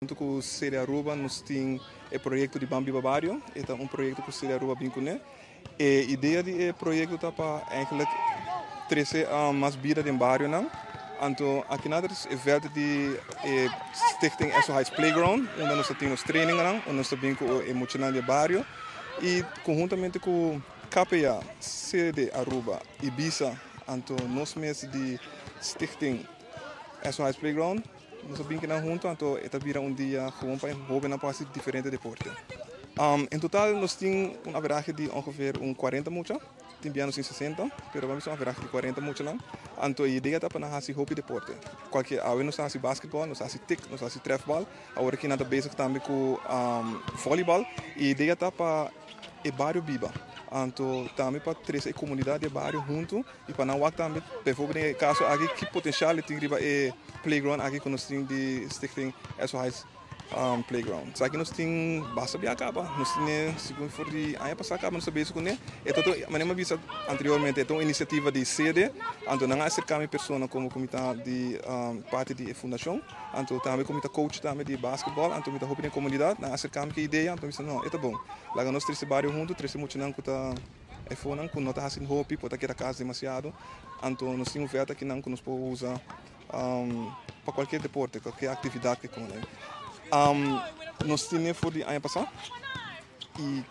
Hunto cu Cede Aruba nos tin e proyecto di Ban Biba Bario. E ta un proyecto cu Cede Aruba bin cune. E idea di e proyecto ta pa eigenlijk trece mas bida den barionan. Anto aki nan ta e veld di e Stichting Esso Heights Playground, unda nos ta tin nos trainingnan, unda nos ta bin cu e muchanan di e bario. Y conhuntamente cu KPA, Cede Aruba, Ibisa, anto nos mes di Stichting Esso Heights Playground, nos a bin kinan hunto, anto e ta bira un dia gewoon pa e hobennan por haci diferente deporte. En total nos tin un averahe di ongeveer un 40 mucha, tin bia nos tin 60, pero ban bisa un averahe di 40 muchanan. Anto e idea ta pa nan haci hopi deporte. Cualkier, awe nos ta haci basketball, nos ta haci tik, nos ta haci trefbal, awor aki nan ta bezig tambe cu volleybal. E idea ta pa e bario biba, anto tambe pa trece e comunidad di e bario hunto y pa nan wak tambe, bijvoorbeeld den e caso aki, ki potencial e tin riba e playground aki cu nos tin di Stichting Esso Heights Playground. Esaki nos tin basta bia caba, nos tine segun for di aña pasa caba nos ta bezig cune. E ta otro, manera mi a bisa anteriormente, e ta un iniciativa di sede, anto nan a acerca mi persona como cu mi ta di parti di e fundacion, anto tambe como mi ta coach tambe di basketball, anto mi ta hopi den comunidad, nan a acerca mi cu e idea, anto mi bisa no, e ta bon, laga nos trece bario hunto, trece muchanan cu ta efonan cu no ta haci hopi, por ta keda cas demasiado, anto nos tin un veld akinan cu nos por usa pa cualkier deporte, cualkier actividad que con. Nos tine for di aña pasa y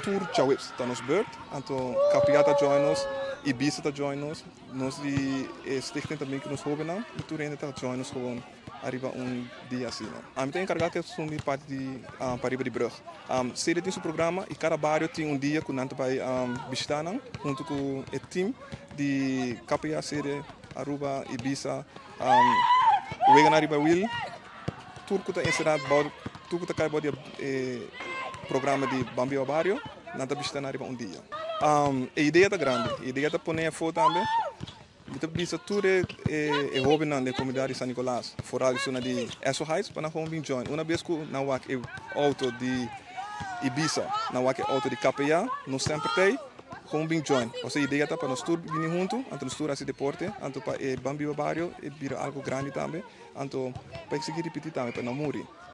tur djaweps ta nos beurt, anto KPA ta join nos, Ibisa ta join nos, nos di e stichting ta bin cu nos hobennan y tur hende ta join nos gewoon ariba un dia asina. Ami ta encarga cu esun di parti di pariba di brug. Sede tin su programa y cada bario tin un dia cu nan ta bay bishita nan hunto cu e team di KPA, Sede, Aruba, Ibisa, weganan riba wiel, tur cu ta encerra bou, tur cu ta cay bou di e programa di Ban Biba Bario, nan ta bishita nan riba un dia. E idea ta grandi, e idea ta pone afo tambe. Mi ta bisa tur e hobennan den comunidad di San Nicolas, foral esunnan di Esso Heights, pa nan gewoon bin join. Una bes cu nan wak e auto di Ibisa, nan wak e auto di KPA, nos semper t'ey. Gewoon bin join. Pasobra e idea ta pa nos tur bini huntu, anto nos tur hasi deporte, anto pa e Ban Biba Bario e bira algo grandi tambe, anto pa e sigui ripiti tambe, pa e no muri.